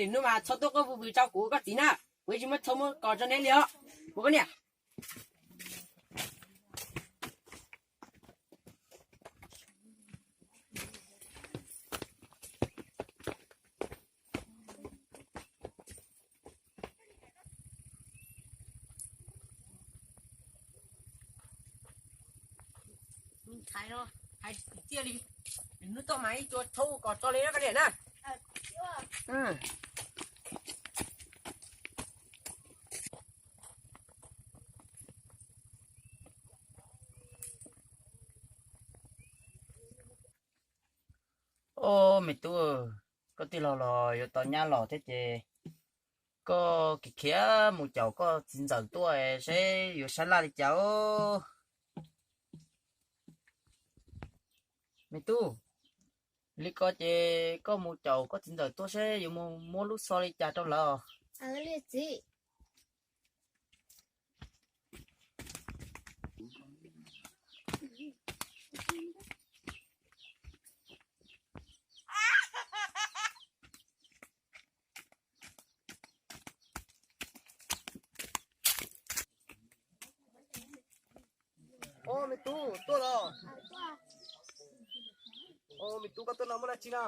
Hnub mas txhob tuaj quaj vwj vwm rau kuv koj txiv na, kuv tsis muab txhob muab kos rau neb li os, kuv koj niam. Hais tiag li, hnub tuaj mas ib tsuas txhob kos tso li na koj niam na. Au, me tub, koj tij laug los yuav tau nyab los thiab ces koj khiav khiav mus caum koj txiv ntxawm tuaj seb yuav sab laj li cas. Me tub, li ko ces koj mus caum koj txiv ntxawm tuaj seb yuav mus muab lub xov li cas rau lawv. Au, me tub, tuaj los? Au, me tub, koj tuaj no muaj dab tsi na?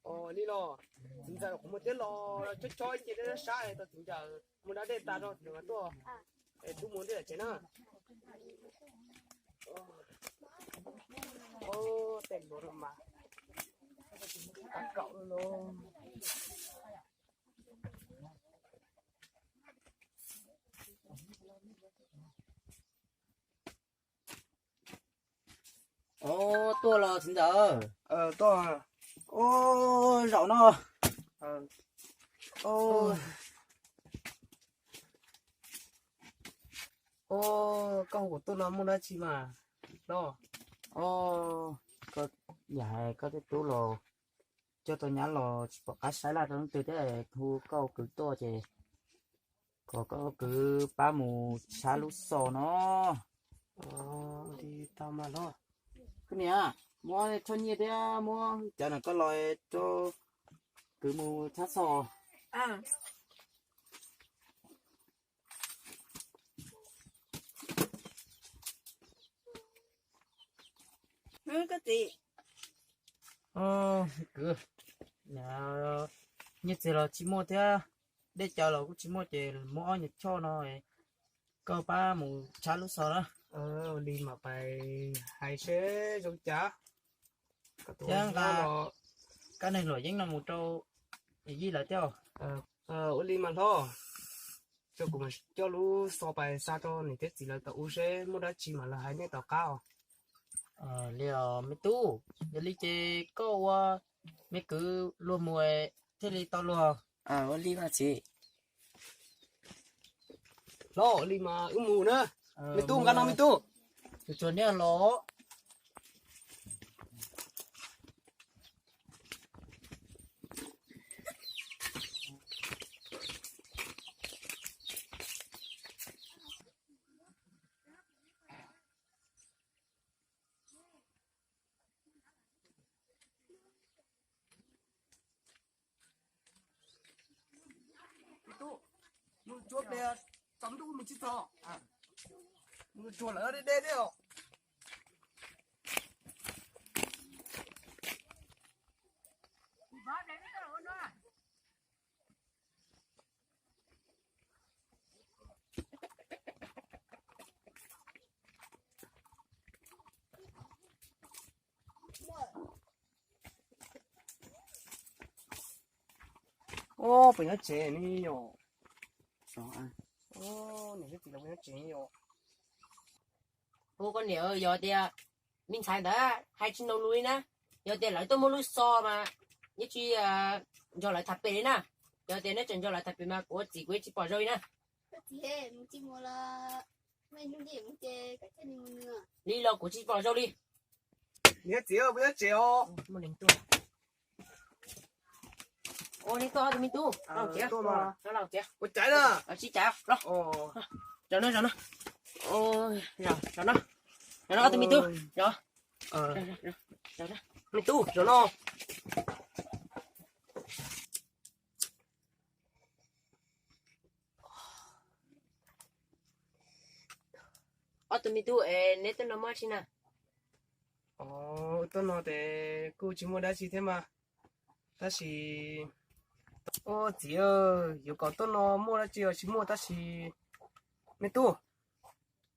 Au, li los, txiv ntxawm kuv mus thiab los chob chob ib ce dej sab es tau txiv ntxawm mus da dej tas no txiv ntxawm mas tuaj. Es tub mus ntej tsev na. Au, tej luag mas kaum no. Au, tuaj los txiv ntxawm. Au, zaum no. Au, koj hu kuv tuaj no muaj dab tsi mas los? Au, koj, yam hais koj tej tub los coj tau nyab los tsis pom qab sab laj rau leej twg thiab, hu koj ua kwv tuaj ces kom koj ua kwv pab mus tshab lub xov no. Li tau mas los. Koj niam, muab tshuaj nyiaj thiab muab cov no koj los rau kwv mus tshab xov. Koj txiv, kwv, nyiaj txiag los tsis muaj thiab, dej cawv los kuj tsis muaj ces muab ob nyuag choj no koj pab mus tshab lub xov na. Ua li mas pais hais seb zoo cas. Thiab nqa kab neeg luam yeeb no mus rau yij lawv thiab. Ua li mas hlob, ces kuv mam coj lub xov pais xa rau niam thiab txiv lawv tau ua seb muaj dab tsi mas lawv hais nej tom qab os. Li os me tub, yog li ces koj ua me kwv luag mus thiaj li tau luag. Ua li mas txiv. Hlob, ua li mas wb mus na. Me tub, nqa no me tub. Tsuag tsuag niaj los. Tub, mus tsuav pem tsaus ntuj mus tsis txog. Mus tsuag lawm deb deb thiab os. Ub, puas nyob tsev ne yom? Niam thiab txiv lawv puas nyob tsev ne yom? Hu koj niam, yog tias me ntxhais ntawd hais tsis noo lus li na, yog tias lawv tuaj muaj lub xov mas yeej tsis nrog lawv tham pem li na. Yog tias neb tseem nrog lawv tham pem mas kuv ua txiv kuv yeej tsis pom zoo li na. Li los kuv tsis pom zoo li. Niam txiv puas nyob tsev os? Ua li tuaj, tus me tub, ua cas na? Zaum no, zaum no. Zaum no, zaum no ob tug me tub, zaum. Me tub, zaum no. Ob tug me tub, neb tuaj no muaj dab tsi na? Tuaj no ces kuj tsis muaj dab tsi thiab mas, tab sis, txiv, yuav kom tuaj no muaj dab tsi los tsis muaj tab sis, me tub,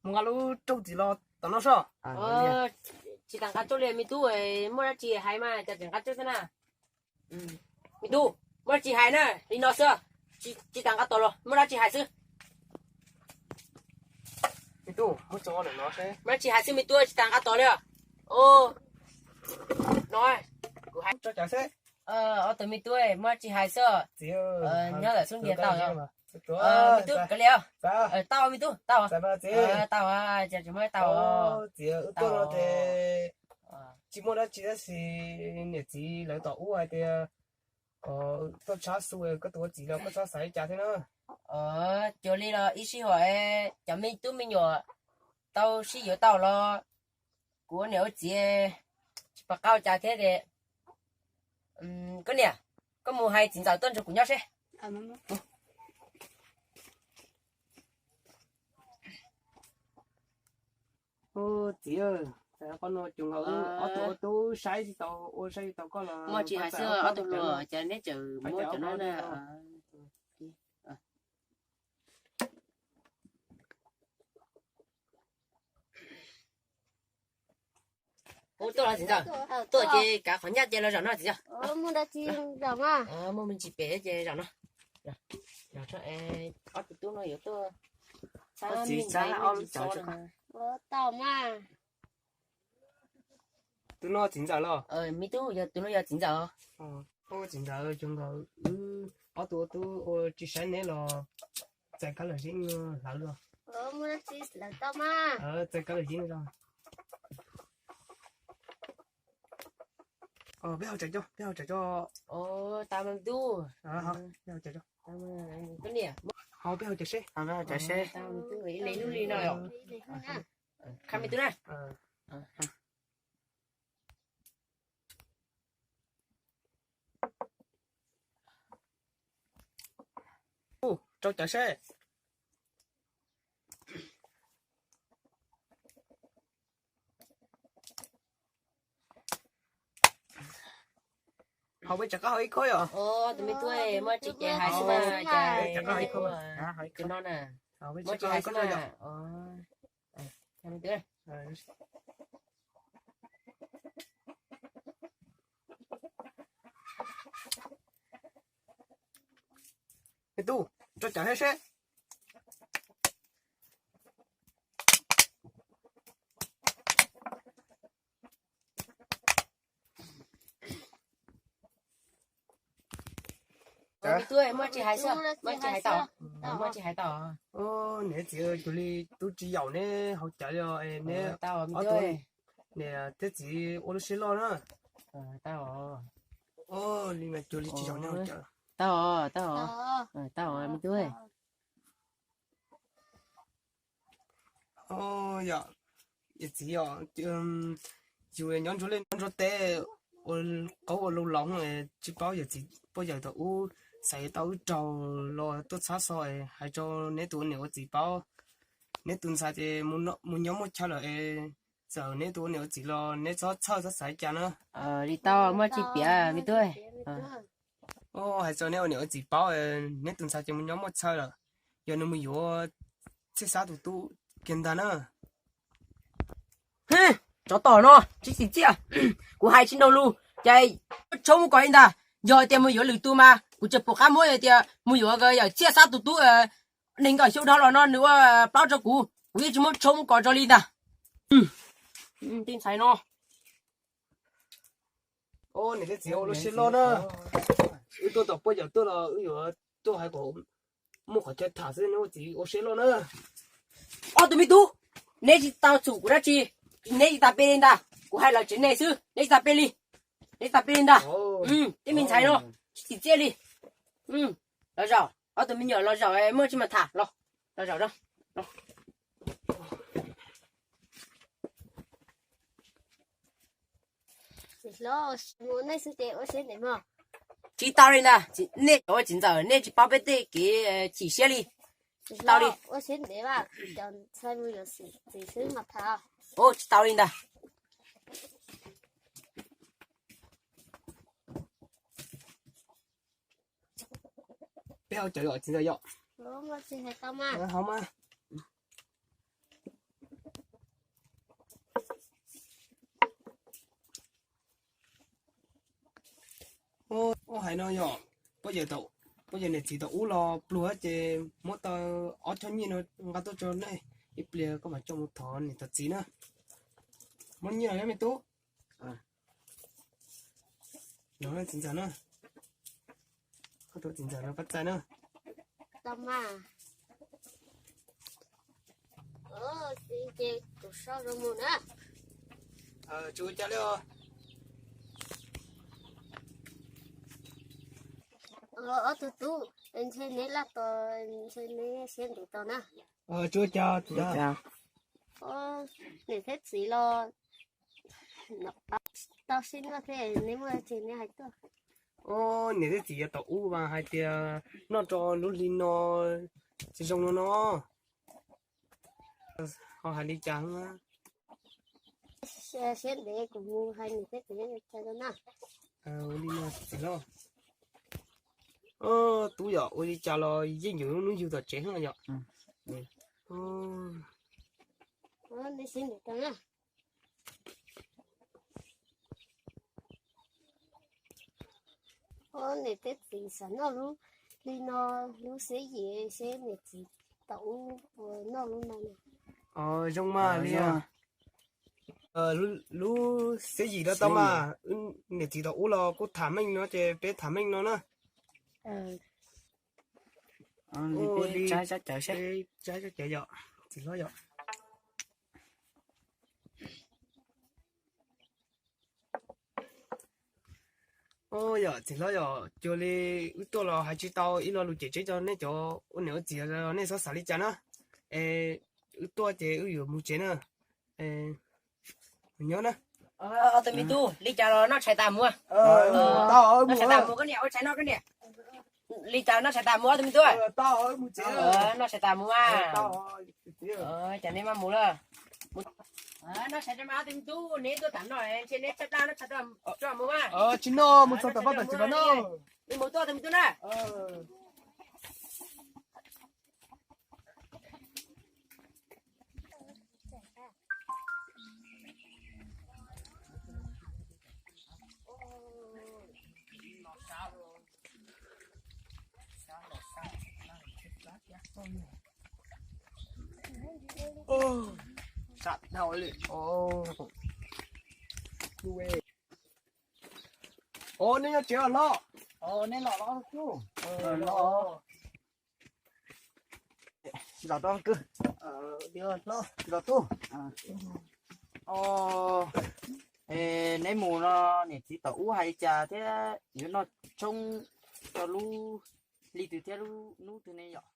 mus nqa lub rooj txiv los tom no soj. Tsis tas nqa rooj li me tub, muaj dab tsi hais mas cas tseem nqa rooj xwb na. Me tub, muaj dab tsi hais na, li no xwb, tsis tas nqa tom los muaj dab tsi hais xwb. Muaj dab tsi hais xwb me tub, tsis tas nqa tom li. No, kuv hais, ob tug me tub, muaj dab tsi hais xwb. Nyob ntawm xub ntiag tau. Me tub, kav liam. Tau me tub, tau. Tau, tsis muaj tau. Txiv, wb tuaj no ces tsis muaj dab tsi tab sis niam txiv lawv tom ub hais tias kom tuaj tshab xu, koj tus ua txiv los koj txhob xav li cas thiab na. Cuag li los ib sij hawm cov me tub me nyuam tau sib yuav tau los kuv ua niam ua txiv tsis pom qab ua cas thiab ces, koj niam, koj mus hais txiv ntxawm tuaj nrog kuv nyob seb. Txiv, qhov no cov nkaus ob tug ua tub saib tsis tau, ua saib tsis tau koj los muaj tsis hais xwb, ob tug hluas ces neb tseem muab cov no na. Ub, tuaj los txiv ntxawm, tuaj ces kav qhov ncaj ces los zaum no txiv. Muaj me ntsis pem ces zaum no. Ob tug tub no yuav tuaj, tau mas. Tus no txiv ntxawm los? Me tub, yog tus no yog txiv ntxawm. Txiv ntxawm, cov nkaus wb ob tug ua tub ua tsis saib neb los txais kab lawm yeeb hlawv los. Txais kab lawm yeeb los. Peb hau tsaws coj, peb hau tsaws coj. Tau me tub. Peb hau tsaws coj. Ho peb hau tsaws seb. Ib le lub li no. Qha me tub na. Rau cawv seb. Hauv peb rov qab hau ib khub yom. Tus me tub, muaj tsis ces hais xwb mas. Rov qab hau ib khub. Tus no na. Muaj tsis hais xwb mas. Me tub, rau cawv seb. Muaj tsis hais xwb, muaj tsis hais tau, muaj tsis hais tau. Niam txiv cuag li tub tsis yaum neb hau cawv li os, neb ob tug niam thiab txiv ua lub siab loj na. Li mas cuag li tsis yaum neb hau cawv. Tau, tau, tau me tub. Yog, yog txiv os, yus nyob ntsuag liaj nyob ntsuag teb, ua qaub ua lus los tsis paub yawm txiv pog yawm thaum ub xav yuav tau wb raug los tuaj txhab xo, hais rau neb tus ua niam ua txiv paub. Neb tus ntxhais ces mus nyob muaj chaw lawm es txawm neb tus ua niam ua txiv los neb txhob txhawj txhob xav li cas na. Li tau, muaj tsis piav me tub. Hais rau neb ua niam ua txiv paub, neb tus ntxhais ces mus nyob muaj chaw lawm, yog nws mus yuav Txhiaj Xab tus tub kiag ntag na. Tsov tom no tsis txim txiaj, kuv hais tsis nrog lus ces tshoob muab kos li ntag. Yog tias mus yuav lwm tus mas kuv tseem pom qab muab, tias mus yuav yawm Txhiaj Xab tus tub nees nkaum xyoo dhau los no nws ua plaub rau kuv, kuv yeej tsis muab tshoob muab kos tso li ntag. Tij ntxhais no. Niam thiab txiv ua lub siab loj na, wb tuaj tom pog yawm tuaj los wb yuav tuaj hais kom muaj qhov chaw tham xwb, neb ua txiv ua siab loj na. Ob tug me tub, neb tsis tau txhum kuv dab tsi, neb tsis tas pe li ntag, kuv hais lawv tsev neeg xwb, neb tsis tas pe li, neb tsis tas pe li ntag. Tej me ntxhais no tsis txim txiaj li. Los zaum, ob tug me nyuam los zaum, muaj tsis mas tham los, los zaum. Los mus nej xwb ces ua siab ntev mog. Tsis tau li ntag, nej cov ua txiv ntxawm nej tsis paub peb tej kev chim siab li. Tsis tau li. Ua siab ntev, cov ntxhais mus yuav txiv xwb mas tham. Ua tsis tau li ntag. Peb hau cawv yom, txiv ntxawm yom. Hau mas. Ua hais no yom, poj yawg niam txiv tau ub los pluag ces muab tau ob choj nyiaj no nqa tuaj tso nej, ib pliag koj mam coj mus thov niam thov txiv na. Muab nyiaj los me tub. No txiv ntxawm na, koj thov txiv ntxawm no pab txais na. Tsis ua cas li os. Ob tug tub, ntshe neb laj tos, ntshe neb siab ntev tos na. Tsis ua cas. Niam thiab txiv los tau sib noj thiab, neb muaj dab tsi neb hais tuaj. Niam thiab txiv yuav tau ub mas hais tias noj rau lub hli no tsis zoo no no. Ho hais li cas? Siab ntev kuv mus hais niam thiab txiv ua cas rau na. Ua li no txiv loj. Tub yom, ua li cas los yeej yuav lub hnub yug tom tsev no yom. Niam thiab txiv xav noj lub hli no, lub xiab yim seb niam txiv tau ub puas noj lub no na. Zoo mas li. Lub xiab yim no tau mas, niam txiv tau ub los kuj tham meej no ces peb tham meej no na. Li peb tsaib tsob cawv seb. Tsaib tsob cawv yom, txiv hlob yom. Yom, txiv hlob yom, cuag li wb tuaj los hais tsis tau ib lo lus cem tseb rau nej cov ua niam ua txiv, nej txhob xav li cas na. Es wb tuaj ces wb yuav mus tsev na. Nyob na. Ob tug me tub, li cas los noj tshais tas mus. Noj tshais tas mus koj niam, ua tshais noj koj niam. Li cas noj tshais tas mus ob tug me tub. Noj tshais tas mus mas. Cas neb mas mus lawm. Noj tshais mas ob tug me tub, neb tuaj tam no ntshe neb tshaib plab, noj tshais tas mus mas. Tsis noj, mus txog tom pab tom tsev mas noj. Neb mus tuaj ob tug me tub na. Sab dhau li. Os, nej nyob tsev os hlob? Nej los los tub. Los tub. Neb mus no niam txiv tom ub hais li cas thiab, yuav noj tshoob rau lub hli twg thiab lub hnub twg ne yom?